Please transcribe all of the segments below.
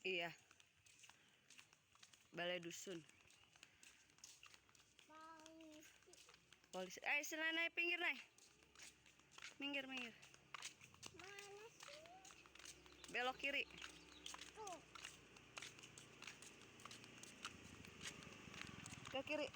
Iya. Balai dusun. Polisi. Polisi. Eh, sini naik pinggir naik. Minggir, minggir. Mana sih? Belok kiri. Tuh. Ke kiri.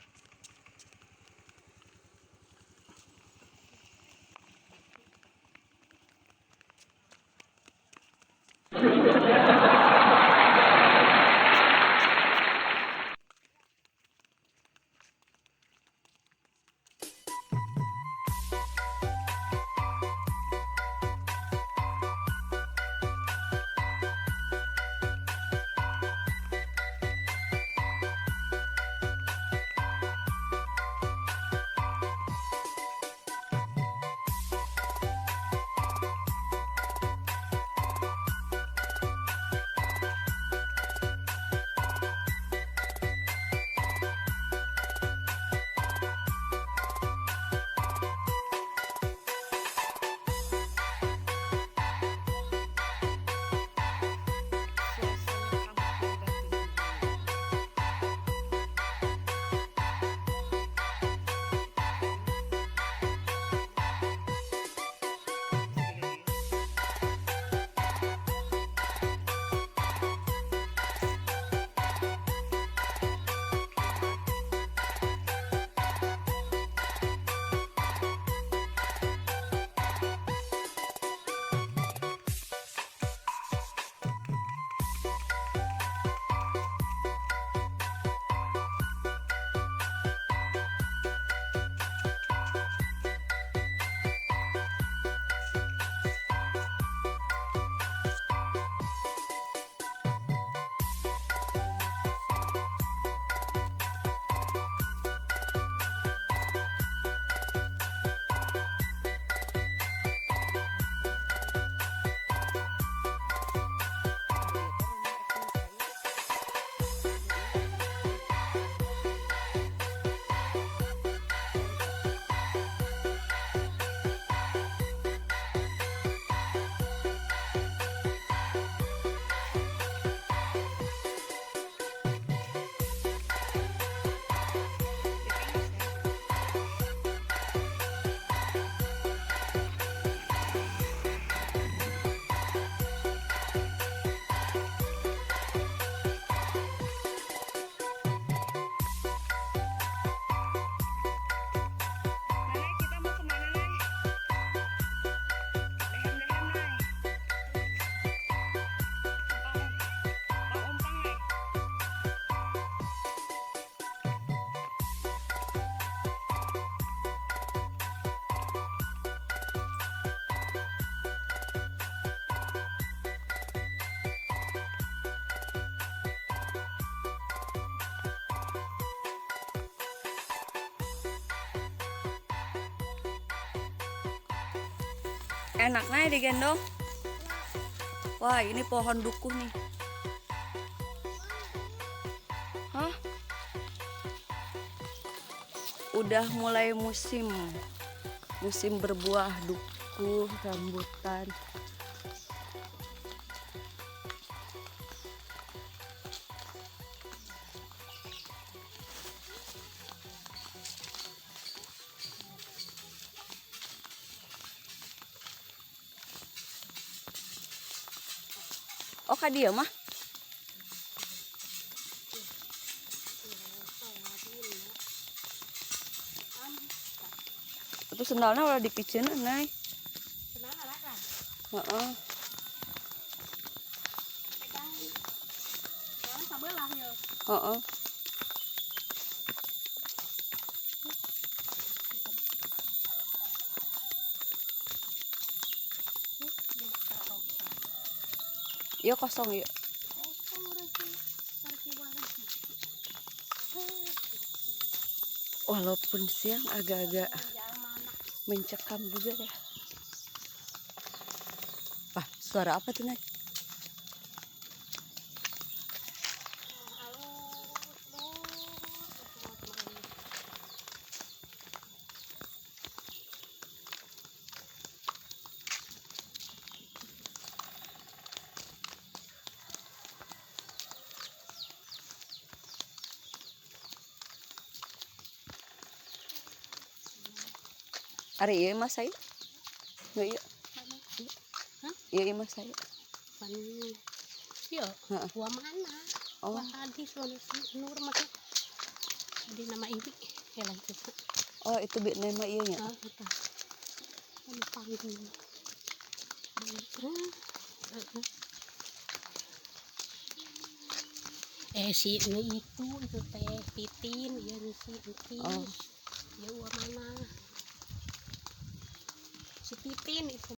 Suasana kampung Batu Guru. Nay, kita mau kemana, Nay? Dehem-dehem, Nay. Umpang, umpang, Nay. Enak, Nay, digendong. Wah, ini pohon dukuh nih. Hah? Udah mulai musim. Musim berbuah dukuh, rambutan. Oh, ka dieu mah. Itu sendalnya udah dipiceun, Nay. Heeh. Heeh. Iya kosong ya. Walaupun siang agak-agak mencekam juga ya. Wah, suara apa tuh, Nay? Ari ieu mah saya. Nggak ieu. Mana? Hah? Ieu mah saya. Pan yo, Heeh. gua mana? Oh. Gua tadi sono si Nur mah. Tadi nama ibu ya lanjut. Oh, itu bi nama ieu nya. Ah, eta. Kan panggung. Heeh. Eh si ini itu teh Titin ya si Entis. Oh. Ya uang mana? Si Titin itu.